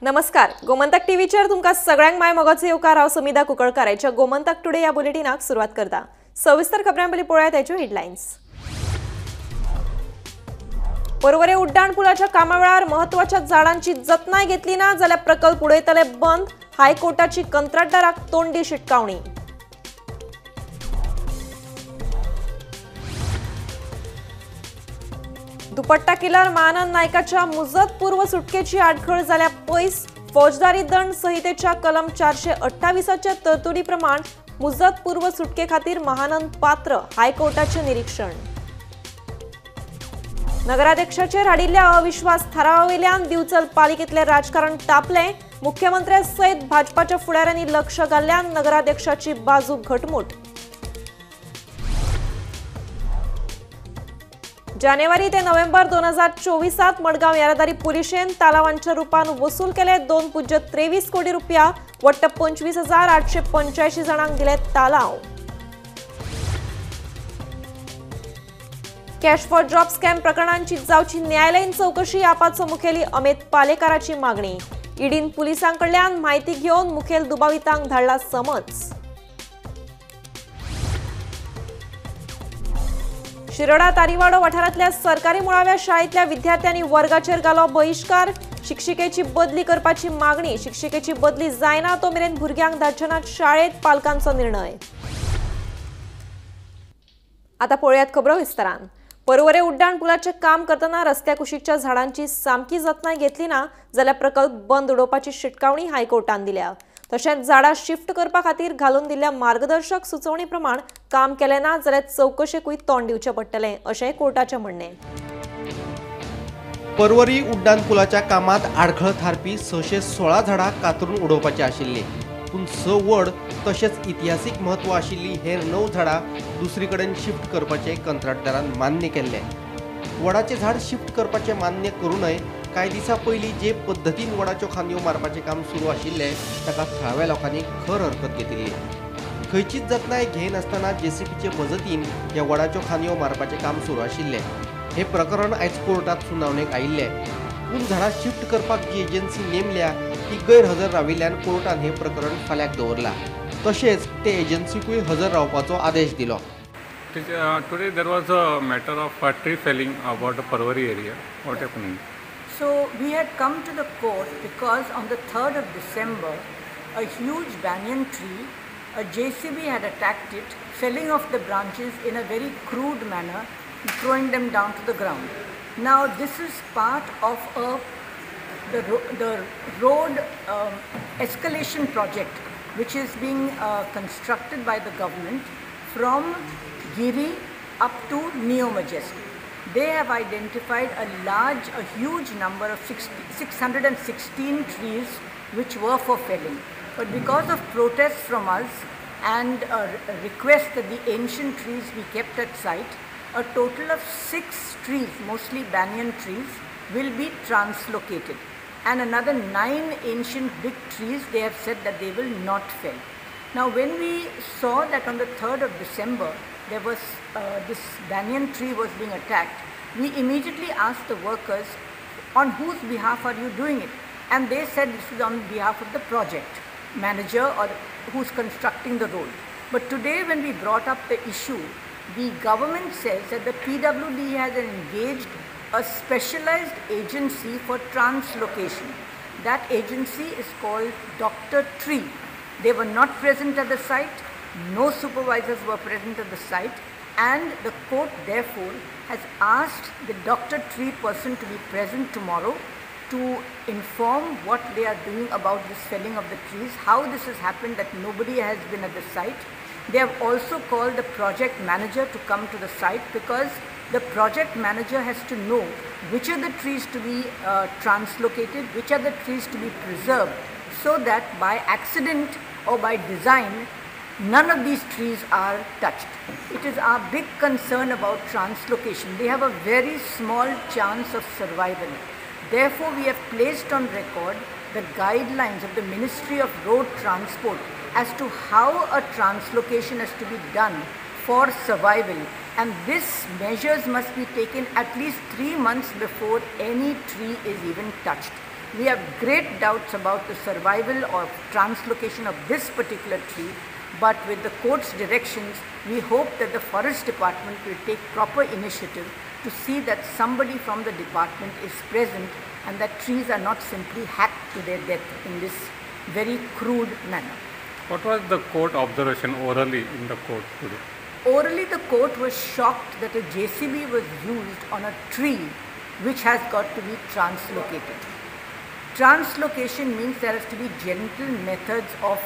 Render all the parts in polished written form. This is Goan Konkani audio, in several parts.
नमस्कार, गोमंतक टीव्हीचेर तुमकां सगळ्यांक my मोगाचो येवकार. हांव समिधा कुंकळकार आयच्या गोमंतक टुडे ह्या बुलेटिनाक सुरवात करता. सविस्तर खबरां पयलीं पळोवया ताच्यो हेडलायन्स. पर्वरे उड्डाण पुलाच्या कामा वेळार म्हत्वाच्या झाडांची जतनाय घेतली ना जाल्यार प्रकल्प उडयतले बंद. हायकोर्टाची कंत्राटदाराक तोंडी शिटकावणी. दुपट्टा किलर महानंद नायकाच्या मुजतपूर्व सुटकेची आडखळ जाल्या पयस. फौजदारी दंड संहितेच्या कलम 428 तरतुदी प्रमाण मुजतपूर्व सुटके खातीर महानंद पात्र. हायकोर्टाचे निरीक्षण. नगराध्यक्षाचेर हाडिल्ल्या अविश्वास थारावावेल्यान दिवचल पालिकेतले राजकारण तापलें. मुख्यमंत्र्या सयत भाजपाच्या फुडाऱ्यांनी लक्ष घाल्ल्यान नगराध्यक्षाची बाजू घटमूट. जानेवारी ते नोव्हेंबर 2024 मडगांव येरादारी पुलिशेन तालावांच्या रूपान वसूल केले 2.23 कोटी रुपया. वट्ट 25,885 जाणांक दिले तालाव. कॅश फॉर जॉब स्कॅम प्रकरणांची जावची न्यायालयीन चौकशी. आपाचो मुखेली अमित पालेकाराची मागणी. ईडीन पुलिसांकडल्यान म्हायती घेवन मुखेल दुबावितांक धाडला समज. शिरोडा तारीवाडो वाठारांतल्या सरकारी मुळाव्या शाळेंतल्या विद्यार्थ्यांनी वर्गाचेर घालो बहिश्कार. शिक्षिकेची बदली करपाची मागणी. शिक्षिकेची बदली जायना तो मेरेन भुरग्यांक धाडचे नात शाळेंत. पालकांचो निर्णय. आता पळोवयात खबरो विस्तारान. पर्वरे उड्डाण पुलाचें काम करतना रस्त्या कुशीकच्या झाडांची सामकी जतनाय घेतली ना जाल्यार प्रकल्प बंद उडोवपाची शिटकावणी हायकोर्टान दिल्या. तशेंच झाडां शिफ्ट करपा खातीर घालून दिल्ल्या मार्गदर्शक सुचोवणी प्रमाण काम केलें ना जाल्यार चवकशेकूय तोंड दिवचें पडटलें अशें कोर्टाचें म्हणणें. पर्वरी उड्डाण पुलाच्या कामांत आडखळ थारपी 616 झाडां कातरून उडोवपाची आशिल्ली, पूण 6 वड तशेंच इतिहासीक म्हत्व आशिल्ली हेर 9 झाडां दुसरी कडेन शिफ्ट करपाचें कंत्राटदारान मान्य केल्लें. वडाचें झाड शिफ्ट करपाचें मान्य करूनय कांय दिसां पयलीं जे पद्दतीन वडाच्यो खांदयो मारपाचें काम सुरू आशिल्लें ताका थळाव्या लोकांनी खर हरकत घेतिल्ली. खंयचीच जतनाय घेयनासतना जेसीबीचे मजतीन ह्या वडाच्यो खांदयो मारपाचें काम सुरू आशिल्लें. हें प्रकरण आयज कोर्टांत सुनावणेक आयिल्लें, पूण झाडां शिफ्ट करपाक जी एजन्सी नेमल्या ती गैरहजर राविल्ल्यान कोर्टान हें प्रकरण फाल्यांक दवरलां. तशेंच ते एजन्सीकूय हजर रावपाचो आदेश दिलो. Today there was a matter of tree felling about the Porvorim area. What happening? So we had come to the court because on the 3rd of December, a huge banyan tree, a JCB had attacked it, felling off the branches in a very crude manner, throwing them down to the ground. Now this is part of the road escalation project, which is being constructed by the government from Giri up to Neo Majestic. They have identified a huge number of 616 trees which were for felling. But because of protests from us and a request that the ancient trees be kept at site, a total of 6 trees, mostly banyan trees, will be translocated. And another 9 ancient big trees, they have said that they will not fell. Now when we saw that on the 3rd of December, there was this banyan tree was being attacked, we immediately asked the workers, on whose behalf are you doing it? And they said this is on behalf of the project manager or who's constructing the road. But today when we brought up the issue, the government says that the PWD has engaged a specialized agency for translocation. That agency is called Dr. Tree. They were not present at the site. No supervisors were present at the site, and the court therefore has asked the Dr. Tree person to be present tomorrow to inform what they are doing about this felling of the trees, how this has happened that nobody has been at the site. They have also called the project manager to come to the site because the project manager has to know which are the trees to be translocated, which are the trees to be preserved, so that by accident or by design, none of these trees are touched. It is our big concern about translocation. They have a very small chance of survival. Therefore, we have placed on record the guidelines of the Ministry of Road Transport as to how a translocation has to be done for survival. And this measures must be taken at least 3 months before any tree is even touched. We have great doubts about the survival or translocation of this particular tree, but with the court's directions, we hope that the forest department will take proper initiative to see that somebody from the department is present and that trees are not simply hacked to their death in this very crude manner. What was the court observation orally in the court today? Orally, the court was shocked that a JCB was used on a tree which has got to be translocated. Translocation means there has to be gentle methods of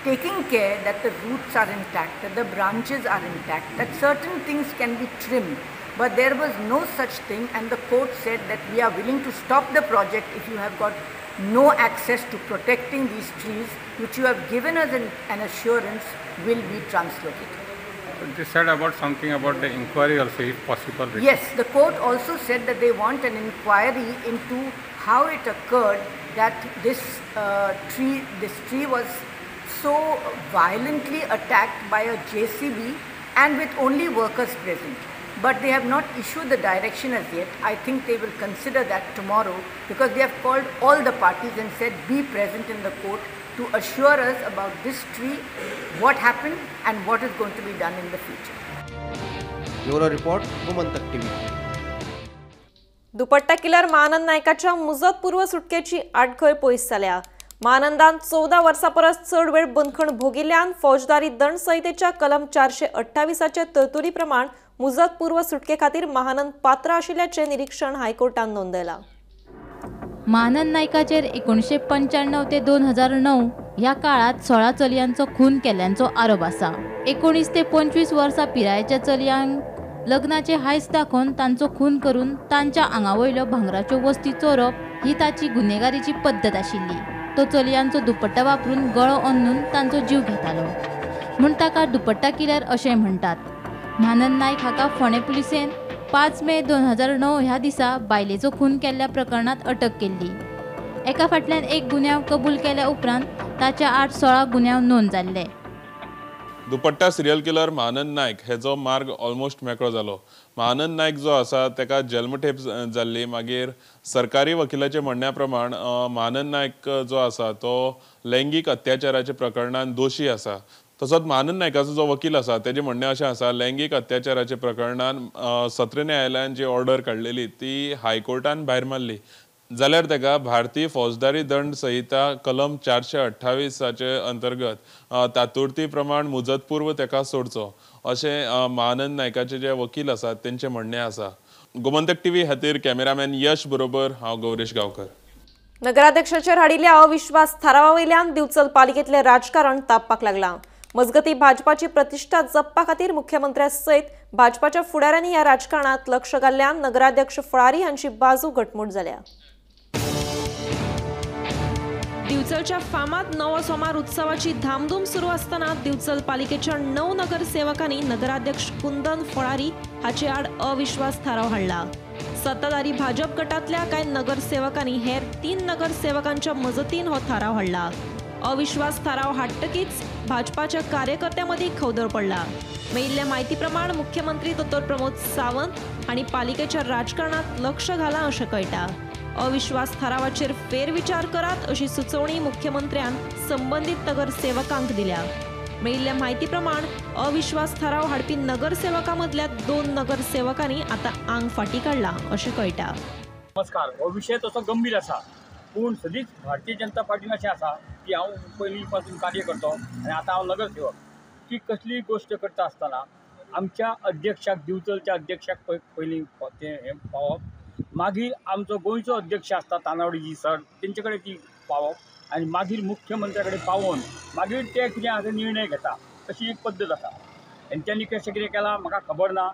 taking care that the roots are intact, that the branches are intact, that certain things can be trimmed. But there was no such thing, and the court said that we are willing to stop the project if you have got no access to protecting these trees, which you have given us an assurance will be translocated. They said about something about the inquiry also, if possible. Yes, the court also said that they want an inquiry into how it occurred that this tree was so violently attacked by a JCB and with only workers present. But they have not issued the direction as yet. I think they will consider that tomorrow, because they have called all the parties and said be present in the court to assure us about this tree, what happened and what is going to be done in the future. Bureau Report, Gomantak TV. Dupatta killer Mahanand नायकाच्या मुजतपूर्व सुटकेची आडखळ पयस जाल्या. महानंदान 14 वर्सां परस चड वेळ बंदखण भोगिल्ल्यान फौजदारी दंड संहितेच्या कलम 428 तरतुदी प्रमाण मुजतपूर्व सुटके खातीर महानंद पात्र आशिल्ल्याचें निरीक्षण हायकोर्टान नोंदयलां. महानंद नायकाचेर 1995 ते 2009 ह्या काळात 16 चलयांचो खून केल्ल्याचो आरोप आसा. 19 ते 25 वर्सां पिरायेच्या चलयांक लग्नाचे हायस दाखोवन तांचो खून करून तांच्या आंगा वयल्यो भांगराच्यो वस्ती चोरप ही ताची गुन्हेगारीची पद्दत आशिल्ली. तो चलयांचो दुपट्टा वापरून गळो अंदून तांचो जीव घेतालो म्हूण ताका दुपट्टा किलर अशें म्हणटात. महानंद नायक हाका फोंडें पुलिसेन 5 मे 2009 ह्या दिसा बायलेचो खून केल्ल्या प्रकरणात अटक केल्ली. एका फाटल्यान एक गुन्यांव कबूल केल्या उपरांत ताच्या आड 16 गुन्यांव नोंद जाल्ले. दुपट्टा सिरियल किलर महानंद नायक हेजो मार्ग ऑलमोस्ट मेकळो जालो. महानंद नायक जो आसा ताका जल्मठेप जाल्ली. मागीर सरकारी वकिलाचे म्हणण्या प्रमाण महानंद नायक जो आसा तो लैंगीक अत्याचाराच्या प्रकरणान दोशी आसा. तसोच महानंद नायकाचो जो वकील आसा तेजें म्हणणें अशें आसा, लैंगीक अत्याचाराच्या प्रकरणान सत्र न्यायालयान जी ऑर्डर काडलेली ती हायकोर्टान भायर मारली जाल्यार ताका भारतीय फौजदारी दंड संहिता कलम 428 अंतर्गत तातुर्ती प्रमाण मुजतपूर्व ताका सोडचो अशें महानंद नायकाचे जे वकील आसात तेंचें म्हणणें आसा. गोमंतक टीव्ही खातीर कॅमेरामॅन यश बरोबर हांव गौरेश गांवकर. नगराध्यक्षाचेर हाडिल्ल्या अविश्वास थारावा वयल्यान दिवचल पालिकेतलें राजकारण तापपाक लागलां. मजगती भाजपाची प्रतिष्ठा जपपा खातीर मुख्यमंत्र्या सयत भाजपाच्या फुडाऱ्यांनी ह्या राजकारणात लक्ष घाल्ल्यान नगराध्यक्ष फळारी हांची बाजू घटमूट जाल्या. दिवचलच्या फामाद नवो सोमार उत्सवाची धामधूम सुरू असताना दिवचल पालिकेच्या 9 नगरसेवकांनी नगराध्यक्ष कुंदन फळारी हाचे आड अविश्वास थाराव हाडला. सत्ताधारी भाजप गटातल्या कांय नगरसेवकांनी हेर 3 नगरसेवकांच्या मजतीन हो थाराव हाडला. अविश्वास थाराव हाडटकीच भाजपाच्या कार्यकर्त्यांमदीं खवदळ पडला. मेळिल्ल्या म्हायती प्रमाण मुख्यमंत्री दोतोर प्रमोद सावंत हांणी पालिकेच्या राजकारणात लक्ष घालां अशें कळटा. अविश्वास थारावाचेर फेरविचार करात अशी सुचोवणी मुख्यमंत्र्यान संबंदीत नगरसेवकांक दिल्या. मेळिल्ल्या म्हायती प्रमाण अविश्वास थाराव हाडपी नगरसेवकां मदल्या 2 नगरसेवकांनी आतां आंग फाटी काडला अशें कळटा. नमस्कार. हो विशय तसो गंभीर आसा, पूण सदींच भारतीय जनता पार्टीन अशें आसा की हांव पयलीं पासून कार्य करतो आनी आतां हांव नगरसेवक, की कसलीय गोश्ट करता आसतना आमच्या अध्यक्षाक, दिवचलच्या अध्यक्षाक पयलीं तें हें पावप, मागीर आमचो गोंयचो अध्यक्ष आसता तानावडीजी सर तेंचे कडेन ती पावप आनी मागीर मुख्यमंत्र्या कडेन पावोवन मागीर ते कितें आसा निर्णय घेता अशी एक पद्दत आसा. तेंच्यांनी कशें कितें केलां म्हाका खबर ना.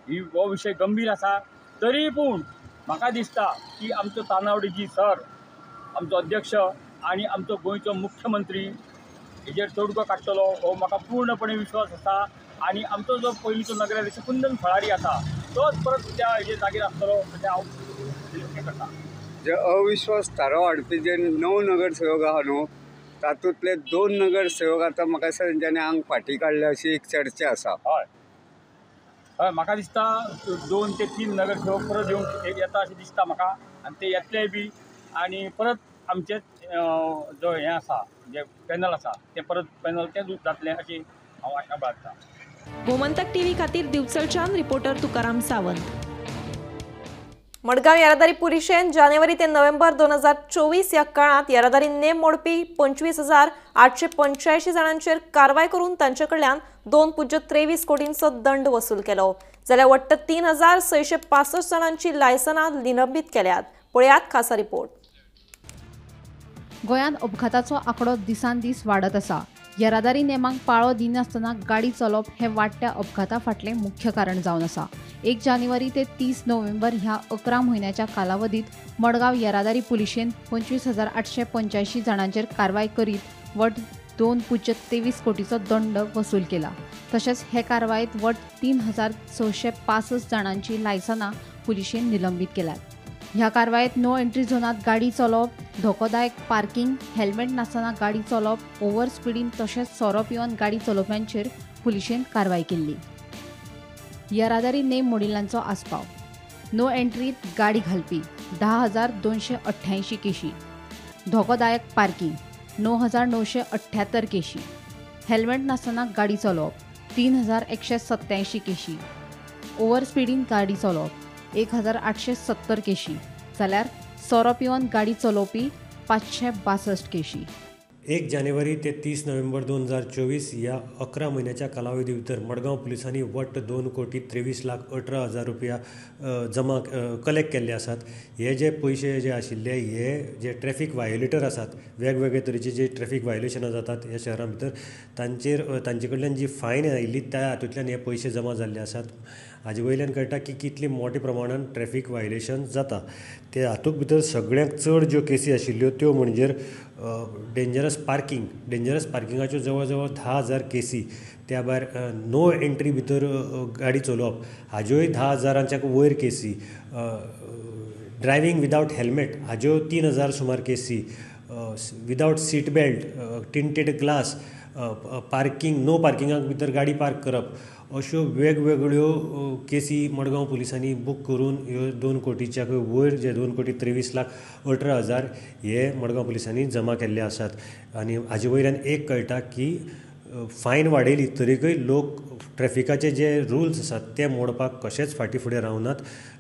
ही हो विशय गंभीर आसा, तरी पूण म्हाका दिसता की आमचो तानावडीजी सर, आमचो अध्यक्ष आनी आमचो गोंयचो मुख्यमंत्री हेजेर तोडगो काडटलो हो म्हाका पूर्णपणे विश्वास आसा. आनी आमचो जो पयलींचो नगराध्यक्ष कुंदन फळारी आसा तोच परत त्या हेजेर जागेर आसतलो अशें हांव हें करता. जे अविश्वास थाराव हाडपी जे 9 नगरसेवक आहा न्हू, तातूंतले 2 नगरसेवक आतां म्हाका दिसता तेंच्यांनी आंग फाटी काडल्या अशी एक चर्चा आसा. हय हय, म्हाका दिसता 2 ते 3 नगरसेवक परत येवंक येता अशें दिसता म्हाका, आनी ते येतले बी. आनी परत आमचेच जो हें आसा जे पॅनल आसा तें परत पॅनल तें जातलें अशी हांव आशा बाळगता. गोमंतक टीव्ही खातीर दिवचलच्यान रिपोर्टर तुकाराम सावंत. मडगांव येरादारी पुलिशेन जानेवारी ते नोव्हेंबर 2024 ह्या काळांत येरादारी नेम मोडपी 25,885 जाणांचेर कारवाय करून तांचे कडल्यान 2.23 कोटींचो दंड वसूल केलो. जाल्यार वट्ट 3,665 जाणांची लायसनां निलंबीत केल्यात. पळयात खासा रिपोर्ट. गोंयांत अपघाताचो आंकडो दिसान दीस वाडत आसा. येरादारी नेमांक पाळो दिनासतना गाडी चलोवप हें वाडट्या अपघाता फाटलें मुख्य कारण जावन आसा. 1 जानेवारी ते 30 नोव्हेंबर ह्या 11 म्हयन्याच्या कालावधीत मडगांव येरादारी पुलिशेन 25,885 जाणांचेर कारवाय करीत वट 2.23 कोटीचो दंड वसूल केला. तशेंच हे कारवायेत वट 3,665 जाणांची लायसनां पुलिशेन निलंबीत केल्यात. ह्या कारवायेत नो एंट्री झोनात गाडी चलोवप, धोकोदायक पार्किंग, हेल्मेट नासतना गाडी चलोवप, ओव्हर स्पिडीन तशेंच सोरो पिवन गाडी चलोवप्यांचेर पुलिशेन कारवाय केल्ली. येरादारी नेम मोडिल्ल्यांचो आस्पाव. नो एंट्रीत गाडी घालपी 10,288 केशी, धोकोदायक पार्किंग 9,978 केशी, हेल्मेट नासतना गाडी चलोवप 3,187 केशी, ओव्हर स्पिडीन गाडी चलोवप 1,870 केशी, जाल्यार सोरो पिवन गाडी चलोवपी 562 केशी. 1 जानेवारी ते 30 नोव्हेंबर 2024 ह्या 11 म्हयन्याच्या कालावधी भितर मडगांव पुलिसांनी वट्ट 2,23,18,000 रुपया जमा कलेक्ट केल्ले आसात. हे जे पयशे जे आशिल्ले हे जे ट्रॅफिक व्हायोलेटर आसात, वेगवेगळे तरेचे जे ट्रॅफिक व्हायोलेशनां जातात ह्या शहरां भितर, तांचेर तांचे कडल्यान जी फायन आयिल्ली त्या हातूंतल्यान हे पयशे जमा जाल्ले आसात. हाजे वयल्यान कळटा की कितले मोठ्या प्रमाणान ट्रॅफिक व्हायोलेशन जाता. ते हातूंत भितर सगळ्यांत चड ज्यो केसी आशिल्ल्यो त्यो म्हणजे डेंजरस पार्किंग. डेंजरस पार्किंगाच्यो जवळ जवळ 10,000 केसी, त्या भायर नो एंट्री भितर गाडी चलोवप हाज्योय 10,000च्या वयर केसी, ड्रायव्हींग विदावट हेल्मेट हाज्यो 3,000 सुमार केसी, without seat belt, tinted glass, parking, no पार्किंगाक भितर गाडी पार्क करप, अश्यो वेगवेगळ्यो केसी मडगांव पुलिसांनी बूक करून ह्यो 2 कोटीच्या वयर जे 2,23,18,000 हे मडगांव पुलिसांनी जमा केल्ले आसात. आनी हाजे वयल्यान एक कळटा की फायन वाडयली तरीकय लोक ट्रॅफिकाचे जे रुल्स आसात ते मोडपाक कशेंच फाटीं फुडें रावनात.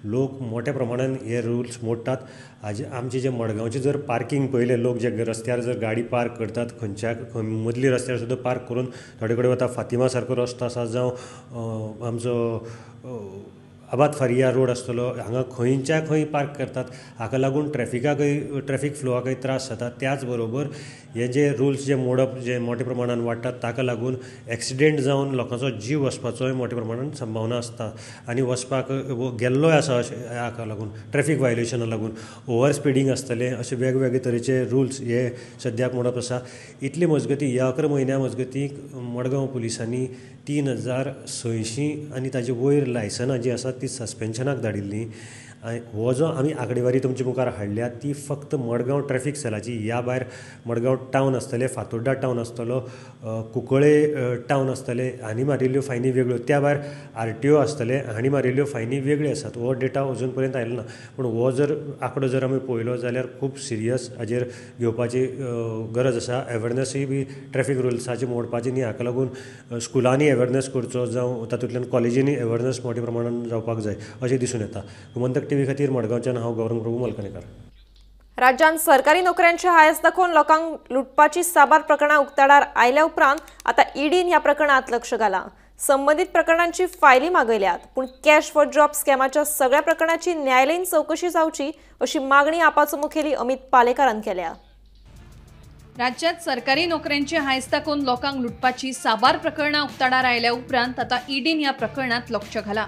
लोक मोठ्या प्रमाणान हे रुल्स मोडटात. हाजे आमचे जे मडगांवचे जर पार्किंग पळयलें, लोक जे रस्त्यार जर गाडी पार्क करतात, खंयच्या मदली रस्त्यार सुद्दां पार्क करून थोडे कडेन वता, फातिमा सारको रस्तो आसा, जावं आमचो आबाद फारिया रोड आसतलो, हांगा खंयच्या खंय पार्क करतात. हाका लागून ट्रॅफिकाकय ट्रॅफिक फ्लोआकय त्रास जाता. त्याच बरोबर हे जे रुल्स जे मोडप जे मोठ्या प्रमाणान वाडटात ताका लागून एक्सिडेंट जावन लोकांचो जीव वचपाचोय मोठ्या प्रमाणान संभावना आसता आनी वचपाक गेल्लोय आसा. अशें हाका लागून ट्रॅफिक व्हायोलेशना लागून ओवर स्पिडींग आसतलें, अशे वेगवेगळे तरेचे रुल्स हे सद्याक मोडप आसा. इतले मजगती ह्या 11 म्हयन्या मजगती मडगांव पुलिसांनी 3,600 आनी ताजे वयर लायसनां जीं आसात ती सस्पेन्शनाक धाडिल्लीं. हो जो आमी आंकडेवारी तुमचे मुखार हाडल्या ती फक्त मडगांव ट्रॅफिक सेलाची. ह्या भायर मडगांव टावन आसतलें, फातोड्डा टावन आसतलो, कुंकळे टावन आसतलें, हांणी मारिल्ल्यो फायनी वेगळ्यो, त्या भायर आरटीओ आसतले हांणी मारिल्ल्यो फायनी वेगळ्यो आसात. हो डेटा अजून पर्यंत आयलो ना, पूण हो जर आंकडो जर आमी पळयलो जाल्यार खूब सिरियस हाजेर घेवपाची गरज आसा. एवेरनसूय बी ट्रॅफिक रुल्साचे मोडपाची न्ही, हाका लागून स्कुलांनी एवेरनस करचो, जावं तातूंतल्यान कॉलेजींनी एवेरनस मोठ्या प्रमाणान जावपाक जाय अशें दिसून येता. गोमंतक टीव्ही खातीर मडगांवच्यान हांव गौरंग प्रभू मलकणेकर. राज्यांत सरकारी नोकऱ्यांचे हायस दाखोवन लोकांक लुटपाची साबार प्रकरणां उक्ताडार आयल्या उपरांत आतां ईडीन ह्या प्रकरणांत लक्ष घालां. संबंदीत प्रकरणांची फायली मागयल्यात, पूण कॅश फॉर जॉब स्कॅमाच्या सगळ्या प्रकरणाची न्यायालयीन चौकशी जावची अशी मागणी आपाचो मुखेली अमित पालेकारान केल्या. राज्यात सरकारी नोकऱ्यांचे हायस दाखोवन लोकांक लुटपाची साबार प्रकरणां उक्ताडार आयल्या उपरांत आतां ईडीन ह्या प्रकरणांत लक्ष घालां.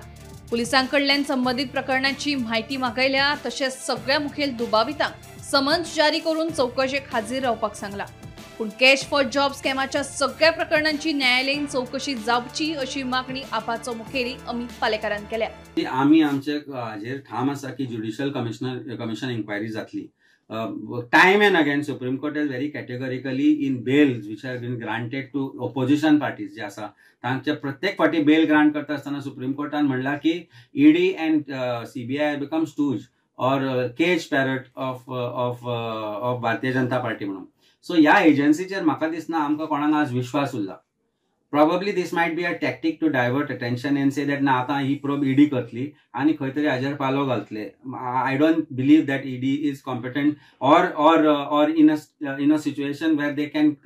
पुलिसांकडल्यान संबंदीत प्रकरणाची म्हायती मागयल्या, तशेंच सगळ्या मुखेल दुबावितांक समन्स जारी करून चौकशेक हाजीर रावपाक सांगला. पूण कॅश फॉर जॉब स्कॅमाच्या सगळ्या प्रकरणांची न्यायालयीन चौकशी जावची अशी मागणी आपाचो मुखेली अमित पालेकारान केल्या. आमी आमचे हाजेर ठाम आसा की ज्युडिशियल कमिशन इन्क्वायरी जातली. Time and again Supreme Court has very categorically in bails which have been granted to opposition parties जे आसा तांचे प्रत्येक फावटी बेल ग्रांट करता आसतना सुप्रीम कोर्टान म्हणलां की ED and CBI become stooge. or cage parrot of of of Bharatiya Janata Party म्हणून. सो ह्या एजन्सीचेर म्हाका दिसना आमकां कोणाक आज विश्वास उरला. Probably this might be a tactic to divert attention and say that ना आतां ही प्रोब ईडी करतली आनी खंय तरी हाजेर पालो घालतले. I don't believe that ED is competent or or in a situation where they can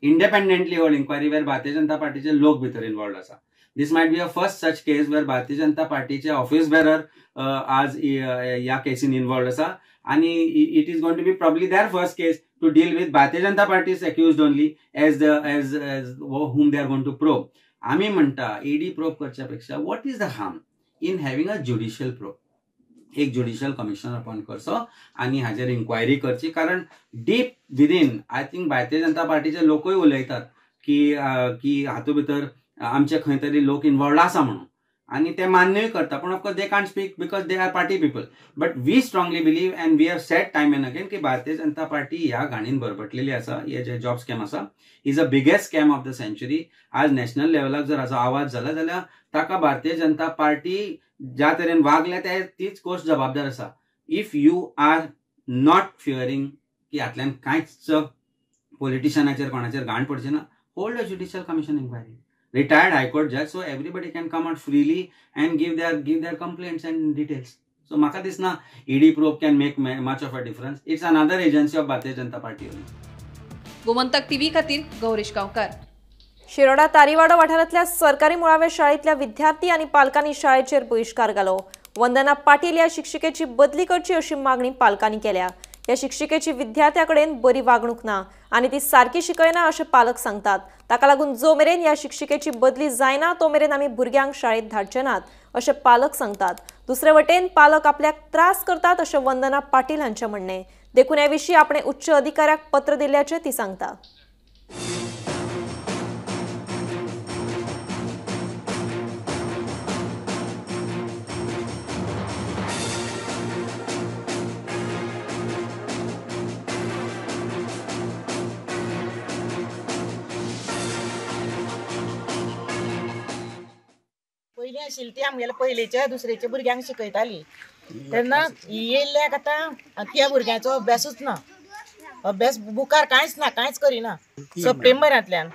independently hold inquiry where Bharatiya Janata पार्टीचे लोक भितर इन्वॉल्ड आसा. This might be a first such case where Bharatiya Janata पार्टीचे ऑफिस बेरर आज ह्या केसीन इन्वॉल्ड आसा आनी it is going to be probably their first case to deal with Bharatiya Janata Party's accused only as the as as whom they are going to probe. आमी म्हणटा ईडी प्रोब करच्या पेक्षा what is the harm in having a judicial probe. एक ज्युडिशियल कमिशनर अपॉइंट करचो आनी हाजेर इन्क्वायरी करची, कारण deep within I think Bharatiya Janata पार्टीचे लोकूय उलयतात की की हातूंत भितर आमचे खंय तरी लोक इन्वॉल्ड आसा म्हणून, आनी ते मान्यूय करता, पूण of course they can't speak because they are party people. But we strongly believe and we have said time and again की भारतीय जनता पार्टी ह्या घाणीन बरबटलेली आसा. हे जे जॉब स्कॅम आसा is a biggest scam of the century. आज नॅशनल लेवलाक जर हाचो आवाज जाला जाल्यार ताका भारतीय जनता पार्टी ज्या तरेन वागल्या ते तीच गोश्ट जबाबदार आसा. If you are not fearing की हातल्यान कांयच पॉलिटिशनाचेर कोणाचेर घाण पडची ना, hold a judicial commission inquiry. Retired High Court judge, so everybody can come out freely and give their complaints and details. So म्हाका दिसना ED probe can make much of a difference. It's another agency of Bharatiya Janata Party only. Gomantak TV खातीर गौरेश गांवकार. शिरोडा तारीवाडो वाठारांतल्या सरकारी मुळाव्या शाळेंतल्या विद्यार्थी आनी पालकांनी शाळेचेर बहिश्कार घालो. वंदना पाटील ह्या शिक्षिकेची बदली करची अशी मागणी पालकांनी केल्या. ह्या शिक्षिकेची विद्यार्थ्या कडेन बरी वागणूक ना आनी ती सारकी शिकयना अशें पालक सांगतात. ताका लागून जो मेरेन ह्या शिक्षिकेची बदली जायना तो मेरेन आमी भुरग्यांक शाळेंत धाडचे नात अशें पालक सांगतात. दुसरे वटेन पालक आपल्याक त्रास करतात अशें वंदना पाटील हांचें म्हणणें. देखून हे विशीं आपणे उच्च अधिकाऱ्याक पत्र दिल्ल्याचें ती सांगता. पयलीं आशिल्ली ती आमगेल्या पयलींच्या दुसरेच्या भुरग्यांक शिकयताली तेन्ना येयल्ल्याक आतां त्या भुरग्यांचो अभ्यासूच ना, अभ्यास बुकार कांयच ना, कांयच करिना. सप्टेंबरांतल्यान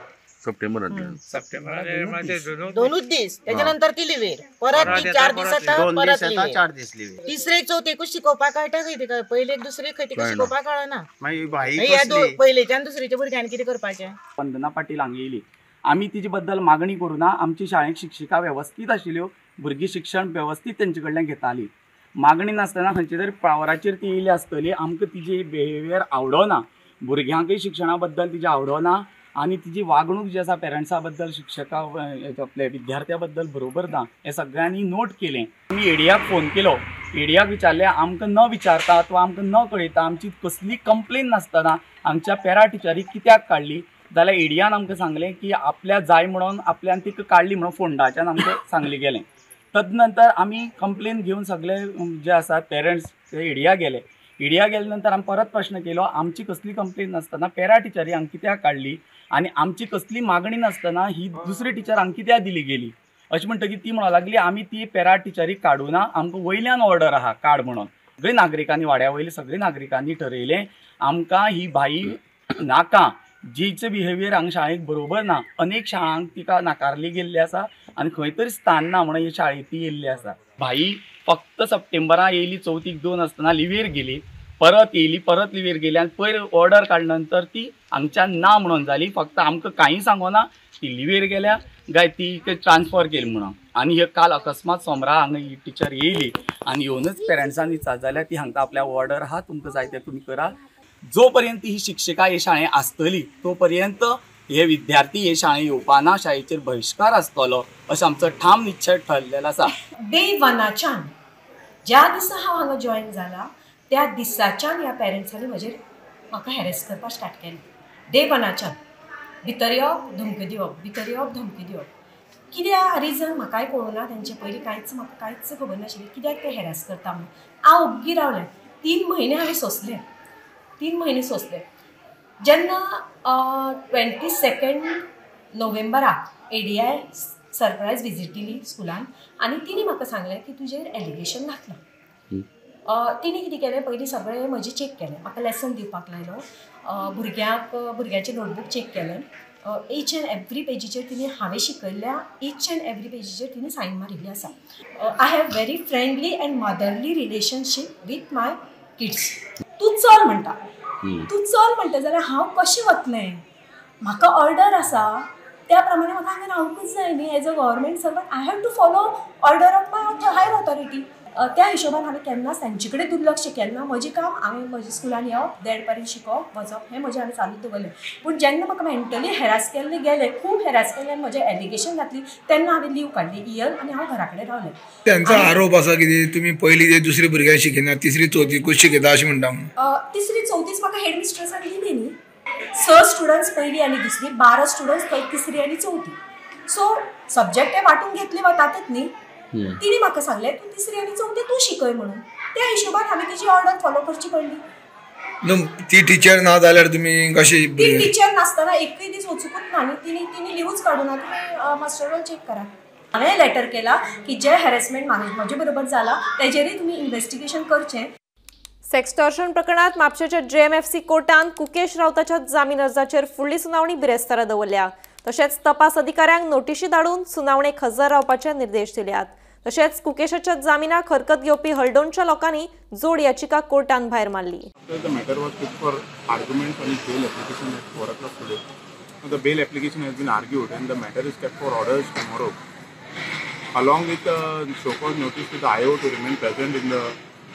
दोनूच दीस, तेच्या नंतर ती लिवेर परत ती 4 दीस येता, परत लिवेर. तिसरेक चवथेकूच शिकोवपाक कळटा खंय तिका, पयलेक दुसरेक खंय तिका शिकोवपाक कळना. पयलेच्यान दुसरेच्या भुरग्यांनी कितें करपाचें. वंदना पाटील हांगा येयली, आमी तिजे बद्दल मागणी करूं ना. आमची शाळेंत शिक्षिका वेवस्थीत आशिल्ल्यो, भुरगीं शिक्षण वेवस्थीत तेंचे कडल्यान घेताली. मागणी नासतना खंयच्या तरी पावराचेर ती येयली आसतली. आमकां तिजी बिहेवियर आवडना, भुरग्यांकय शिक्षणा बद्दल तिजी आवडना आनी तिजी वागणूक जी आसा पेरंट्सा बद्दल, शिक्षका आपल्या विद्यार्थ्या बद्दल बरोबर ना, हें सगळ्यांनी नोट केलें. आमी एडियाक फोन केलो, एडियाक विचारलें आमकां न विचारता अथवा आमकां न कळयता, आमची कसली कंप्लेन नासतना आमच्या पॅरा टिचरीक कित्याक काडली, जाल्यार एडियान आमकां सांगलें की आपल्या जाय म्हणून आपल्यान तिका काडली म्हणून फोंडाच्यान आमकां सांगलें गेलें. तदनंतर आमी कंप्लेन घेवन सगळे जे आसात पेरंट्स ते एडिया गेले. एडिया गेले नंतर आमी परत प्रश्न केलो, आमची कसली कंप्लेन नासतना पॅरा टिचरी हांगा कित्याक काडली आनी आमची कसली मागणी नासतना ही दुसरी टिचर हांगा कित्याक दिली गेली अशें म्हणटकीर ती म्हणूंक लागली आमी ती पॅरा टिचरी काडूना, आमकां वयल्यान ऑर्डर आहा काड म्हणून. सगळे नागरिकांनी, वाड्या वयले सगळे नागरिकांनी ठरयलें आमकां ही बाई नाका, जिचें बिहेवियर हांगा शाळेक बरोबर ना. अनेक शाळांक तिका नाकारली गेल्ली आसा आनी खंय तरी स्थान ना म्हणून ही शाळेंत ती येयल्ली आसा. भाई फक्त सप्टेंबराक येयली, चवथीक 2 आसतना लिवेर गेली, परत येयली, परत लिवेर गेली आनी पयर ऑर्डर काडल्या नंतर ती हांगच्यान ना म्हणून जाली. फक्त आमकां कांय सांगोना ती लिवेर गेल्या काय ती ट्रान्सफर केली म्हणून. आनी हे काल अकस्मात सोमरा हांगा ही टिचर येयली आनी येवनच पेरंट्सान विचार जाल्यार ती हांकां आपल्या ऑर्डर आहा, तुमकां जाय तें तुमी करा. जो पर्यंत ही शिक्षिका हे शाळेंत आसतली तो पर्यंत हे विद्यार्थी हे शाळेंत येवपाना, शाळेचेर बहिश्कार आसतलो अशें आमचो ठाम निश्चय ठरलेलो आसा. डे वनाच्यान ज्या दिसा हांव हांगा जॉयन जाला त्या दिसाच्यान ह्या पेरंट्सांनी म्हजेर म्हाका हॅरेस करपाक स्टार्ट केलें. डे वनाच्यान भितर येवप, धमकी दिवप, भितर येवप, धमकी दिवप. कित्याक रिजन म्हाकाय कळूना, तेंचे पयलीं कांयच म्हाका कांयच खबर नाशिल्लें कित्याक ते हॅरेस करता म्हणून. हांव ओग्गी रावलें, 3 म्हयने हांवें सोंसलें, 3 म्हयने सोंसले. जेन्ना 22 नोव्हेंबराक एडीआय सरप्रायज विजीट दिली स्कुलान आनी तिणी म्हाका सांगलें की तुजेर एलिगेशन घातलां. तिणें कितें केलें, पयलीं सगळें म्हजें चॅक केलें, म्हाका लेसन दिवपाक लायलो, भुरग्यांक भुरग्यांचें नोटबूक चॅक केलें. इच एंड एवरी पेजीचेर तिणें हांवें शिकयल्ल्या इच एंड एवरी पेजीचेर तिणें सायन मारिल्ली आसा. I have very friendly and motherly relationship with my kids. तूं चल म्हणटा, तूं चल म्हणटा जाल्यार हांव कशें वतलें? म्हाका ऑर्डर आसा त्या प्रमाणे म्हाका हांगा रावंकूच जाय न्ही. As a government servant I have to follow order of my higher authority. त्या हिशोबान हांवें केन्नाच तांचे कडेन दुर्लक्ष केलें ना. म्हजें काम हांवें म्हज्या स्कुलान येवप, देड पर्यंत शिकोवप, वचप हें म्हजें हांवें चालू दवरलें. पूण जेन्ना म्हाका मेंटली हेरास केल्लें गेलें, खूब हेरास केल्लें, म्हजें एलिगेशन घातली, तेन्ना हांवें लीव काडली इयर आनी हांव घरा कडेन रावलें. त्यांचा आरोप आसा की तुमी पयली ते दुसरी भुरग्यांक शिकयना, तिसरी चवथीकूच शिकयता अशें म्हणटा. तिसरी चवथीच म्हाका हेड मिस्ट्रसान दिली न्ही. 6 स्टुडंट्स पयली आनी दुसरी, 12 स्टुडंट्स तिसरी आनी चवथी. सो सब्जेक्ट हे वांटून घेतले वतातच न्ही. तिणें म्हाका सांगलें तूं तिसरी आनी चवथी तूं शिकय म्हणून. त्या हिशोबान हांवें तिची ऑर्डर फॉलो करची पडली. ती टिचर ना जाल्यार तुमी कशी? ती टिचर नासतना एकूय दीस वचुकूच ना न्ही. तिणें लिवूच काडूं ना. तुमी मास्टर रोल चॅक करात. हांवें लेटर केला की जे हॅरेसमेंट म्हजे बरोबर जाला तेजेरूय तुमी इन्वेस्टिगेशन करचें. सेक्स्टॉर्शन प्रकरणात म्हापशेच्या जेएमएफसी कोर्टान कुकेश राऊताच्या जामीन अर्जाचेर फुडली सुनावणी बिरेस्तारा दवरल्या. तशेंच तपास अधिकाऱ्यांक नोटिशी धाडून सुनावणेक हजर रावपाचे निर्देश दिल्यात. तशेंच कुकेशाच्या जामिनाक हरकत घेवपी हळदोणच्या लोकांनी जोड याचिका कोर्टान भायर मारली. The matter was put for arguments on his bail application at 4 o'clock today. Now, the bail application has been argued and the matter is kept for orders tomorrow, along with a show cause notice to the IO to remain present in the,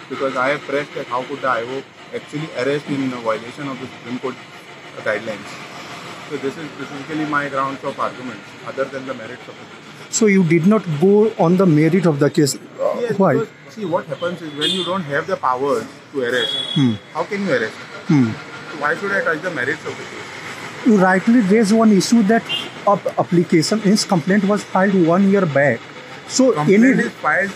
because I have pressed that how could the IO actually arrest in violation of the Supreme Court guidelines. So this is basically my grounds of arguments other than the merits of the case. So you did not go on the merit of the case. Yes, why? Because, see, what happens is when you don't have the powers to arrest, how can you arrest? So why should I touch the merits of the case? You rightly raised one issue that application, his complaint was filed 1 year back. So complaint is filed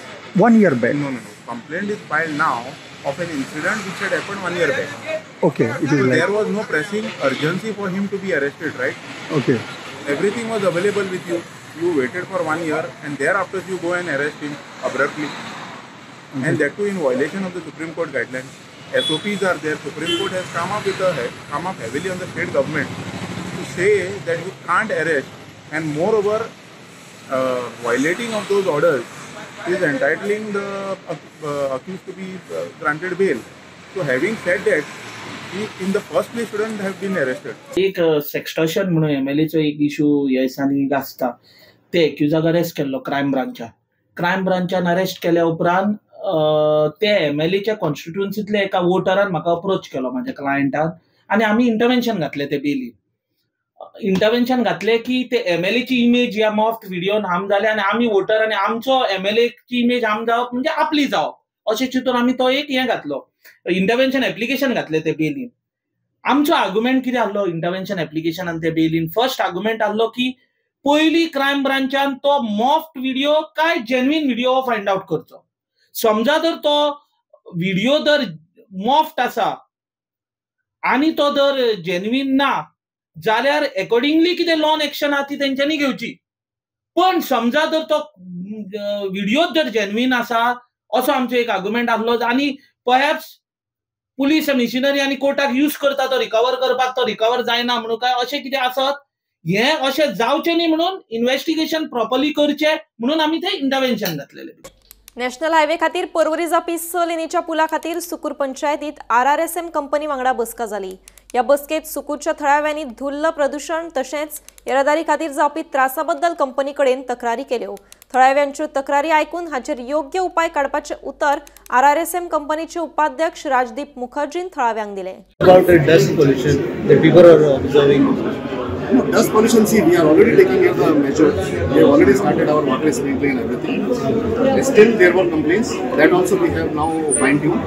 1 year back. No, no, no. Complaint is filed now of an incident which had happened 1 year back. Okay. It is so like there was no pressing urgency for him to be arrested, right? Okay. Everything was available with you. You waited for 1 year and thereafter you go and arrest him abruptly. Mm-hmm. And that too in violation of the Supreme Court guidelines. SOPs are there. Supreme Court has come up with come up heavily on the state government to say that you can't arrest, and moreover violating of those orders is entitling the accused to be granted bail. So having said that, he in the first place shouldn't have been arrested. एक सेक्स्टॉर्शन म्हणून एमएलएचो एक इशू ह्या दिसांनी गाजता. ते एक्युजाक अरेस्ट केल्लो क्रायम ब्रांचान. क्रायम ब्रांचान अरेस्ट केल्या उपरांत ते एमएलएच्या कॉन्स्टिट्युएन्सीतल्या एका वोटरान म्हाका अप्रोच केलो, म्हाज्या क्लायंटान, आनी आमी इंटरवेन्शन घातलें. ते बेलीन इंटरवेन्शन घातलें की ते एमएलएची इमेज ह्या मॉफ्ट व्हिडियोन हार्म जाले आनी आमी वोटर आनी आमचो एमएलएची इमेज हार्म जावप म्हणजे आपली जावप अशें चिंतून आमी तो एक हें घातलो, इंटरवेन्शन एप्लिकेशन घातलें ते बेलीन. आमचो आर्ग्युमेंट कितें आहलो इंटरवेन्शन एप्लिकेशन आनी ते बेलीन फर्स्ट आर्ग्युमेंट आहलो की पयली क्रायम ब्रांचान तो मॉफ्ट व्हिडिओ काय जेन्युइन व्हिडिओ फायंड आवट करचो. समजा जर तो व्हिडिओ जर मॉफ्ट आसा आनी तो जर जेन्युइन ना जाल्यार एकॉर्डिंगली कितें लॉन एक्शन आहा ती तेंच्यांनी घेवची. पण समजा जर तो व्हिडिओ जर जेन्युइन आसा असो आमचो एक आर्ग्युमेंट आहलो आनी परहॅप्स पुलीस मिशनरी आनी कोर्टाक यूज करता तो रिकवर करपाक, तो रिकवर जायना म्हणून काय अशें कितें आसत, हें अशें जावचें न्ही म्हणून इन्वेस्टिगेशन प्रॉपर्ली करचें म्हणून आमी तें इंटरवेन्शन घातलेलें. नॅशनल हायवे खातीर पर्वरी जावपी 6 लेनीच्या पुला खातीर सुकूर पंचायतीत आरआरएसएम कंपनी वांगडा बसका जाली. ह्या बसकेत सुकूरच्या थळाव्यांनी धुल्ल प्रदूषण तशेंच येरादारी खातीर जावपी त्रासा बद्दल कंपनी कडेन तक्रारी केल्यो. थळाव्यांच्यो तक्रारी आयकून हाचेर योग्य उपाय काडपाचें उतर आरआरएसएम कंपनीचे उपाध्यक्ष राजदीप मुखर्जीन थळाव्यांक दिलें. About the dust pollution that people are observing. No, dust pollution, see, we are already taking the measures. We have already started our water sprinkling and everything. Still there were complaints. That also we have now fine-tuned.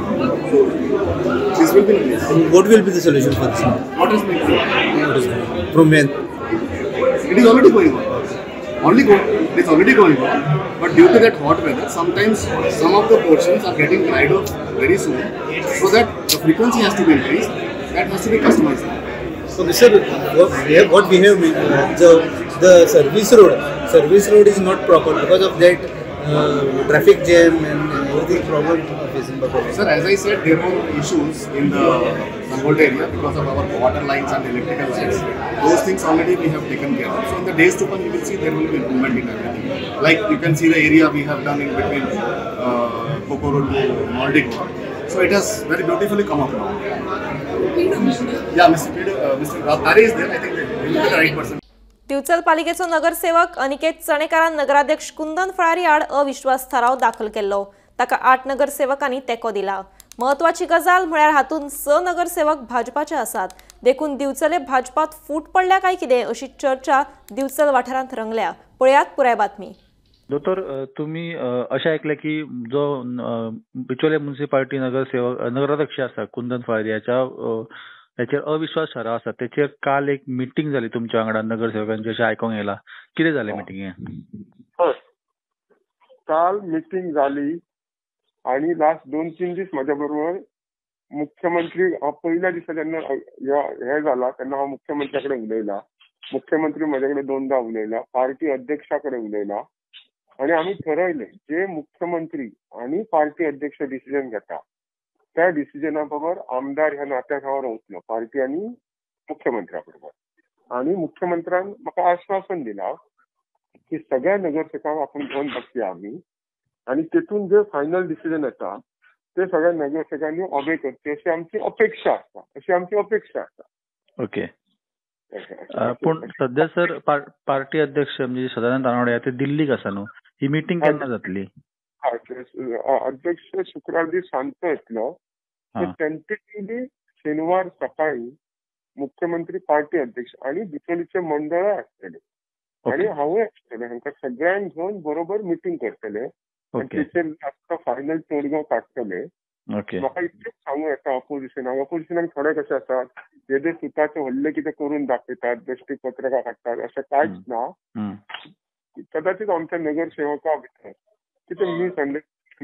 So this will be in place. What will be the solution for this? Water sprinkling. Water sprinkling. From when? It is already going on. It is already going on. But due to that hot weather, sometimes some of the portions are getting dried off very soon. So that the frequency has to be increased. That has to be customized. So, sir, what we have the service road is not proper. Because of that, traffic jam and everything problem facing by Parvati? Sir, as I said, there were issues in the Sangolda area because of our water lines and electrical lines. Those things already we have taken care of. So in the days to come, you will see there will be improvement in everything. Like you can see the area we have done in between Coco Road to Nordic. So it has very beautifully come up now. Yeah, Mr. Mr. Tare is there. I think he will be the right person. Divchal पालिकेचो नगरसेवक अनिकेत चणेकारान नगराध्यक्ष कुंदन फळारी आड अविश्वास थाराव दाखल केल्लो. ताका 8 नगरसेवकांनी तेंको दिला. महत्वाची गजाल म्हळ्यार हातूंत 6 नगरसेवक भाजपाचे आसात. देखून दिवचले भाजपात फूट पडल्या काय कितें अशी चर्चा दिवचल वाठारांत रंगल्या. पळयात पुराय बातमी. दोतोर, तुम्ही अशें आयकलें की जो बिचोले म्युनिसिपालिटी नगरसेवक नगराध्यक्ष आसा कुंदन फळारी हाच्या हेचेर अविश्वास ठराव आसा, तेचेर काल एक मिटींग जाली तुमच्या वांगडा नगरसेवकांची अशें आयकोंक येयलां. कितें जालें मिटिंगेक? काल मिटींग जाली आनी लास्ट 2-3 दीस म्हज्या बरोबर मुख्यमंत्री हांव पयल्या दिसा जेन्ना हें जाला तेन्ना हांव मुख्यमंत्र्या कडेन उलयला, मुख्यमंत्री म्हज्या कडेन 2दा उलयला, पार्टी अध्यक्षा कडेन उलयला आनी आमी ठरयलें जे मुख्यमंत्री आनी पार्टी अध्यक्ष डिसिजन घेता त्या डिसिजना बरोबर आमदार ह्या नात्याक हांव रावतलो, पार्टी आनी मुख्यमंत्र्या बरोबर. आनी मुख्यमंत्र्यान म्हाका आश्वासन दिलां की सगळ्या नगरसेवकांक आपूण घेवन बसया आमी आनी तेतून जे फायनल डिसिजन येता ते सगळ्या नगरसेवकांनी ऑबे करचे अशी आमची अपेक्षा आसा, अशी आमची अपेक्षा आसा. ओके, पूण सध्या सर पार्टी अध्यक्ष म्हणजे सदानंद तानवडे ते दिल्लीक आसा न्हू, ही मिटींग केन्ना जातली? अध्यक्ष शुक्रार दीस सांजचो येतलो, टेंटेटिवली शेनवार सकाळी मुख्यमंत्री, पार्टी अध्यक्ष आनी बिचोलीचे मंडळ आसतले आनी हांवूय आसतले, हांकां सगळ्यांक घेवन बरोबर मिटींग करतले आनी तेचेर आसता फायनल तोडगो काडटले. म्हाका इतलेंच सांगू येता ऑपोजिशनाक, ऑपोजिशनाक थोडे कशे आसात जेदे सुताचे व्हडले कितें करून दाखयतात, बेश्टी पत्रकां काडटात, अशें कांयच ना. कदाचित आमच्या नगरसेवका भितर कितें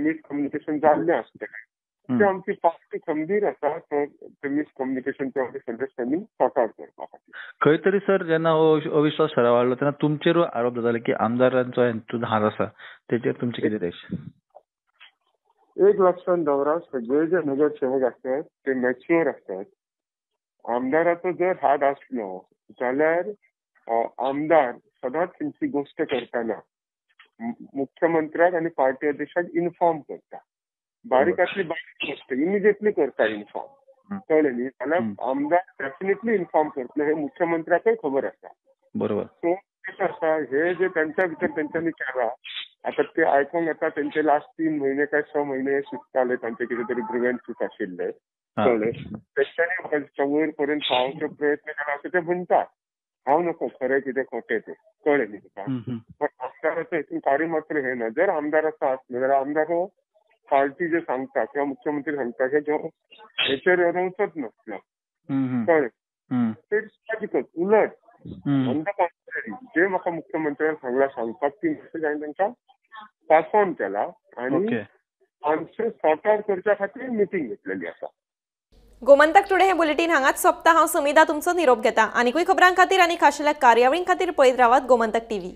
मिसकम्युनिकेशन जाल्लें आसतलें, ते आमची पार्टी खंबीर आसा ते मिसकम्युनिकेशन ते मिसअंडरस्टँडींग सॉर्ट आवट करपा खातीर. खंय तरी सर जेन्ना हो अविश्वास ठराव हाडलो तेन्ना तुमचेरूय आरोप जाताले की आमदारांचो हितून हात आसा, तेचेर तुमचें कितें रिएक्शन? एक लक्षांत दवरा, सगळे जे नगरसेवक आसतात ते मॅच्युअर आसतात. आमदाराचो जर हात आसलो जाल्यार आमदार सदांच खंयची गोश्ट करतना मुख्यमंत्र्याक आनी पार्टी अध्यक्षाक इन्फॉर्म करता, बारीकांतली बारीक गोश्ट इमिजिएटली करता इन्फॉर्म, कळ्ळें न्ही? जाल्यार आमदार डेफिनेटली इन्फॉर्म करतले हे मुख्यमंत्र्याकय खबर आसा. बरोबर. सो कशें आसा हे जे तेंच्या भितर तेंच्यांनी केलां आतां ते आयकोंक येता तेंचे लास्ट 3 म्हयने काय 6 म्हयने सुटताले, तांचे कितें तरी ग्रिव्हन्सीस आशिल्ले, कळ्ळें? तेंच्यांनी म्हाका वयर पर्यंत पावोवचो प्रयत्न केला अशें ते म्हणटात. हांव नको खरें कितें खोटें तें, कळ्ळें न्ही तुका? पण आमदाराचो हितून कार्य मात्र हें ना, जर आमदाराचो आसलो जाल्यार आमदार हो पार्टी जे सांगता किंवा मुख्यमंत्री सांगता हे जो हेचेर रवचोच नासलो, कळ्ळें? It's logical. उलट ऑन the contrary जे म्हाका मुख्यमंत्र्यान सांगला सांगपाक ती मेसेज हांवें तांकां पास ऑन केला आनी आमचें सॉर्ट आवट करच्या खातीर मिटींग घेतलेली आसा. गोमंतक टुडे हे बुलेटीन हांगाच सोंपता. हांव समिधा तुमचो निरोप घेता. आनीकूय खबरां खातीर आनी खाशेल्या कार्यावळीं खातीर पळयत रावात गोमंतक टीव्ही.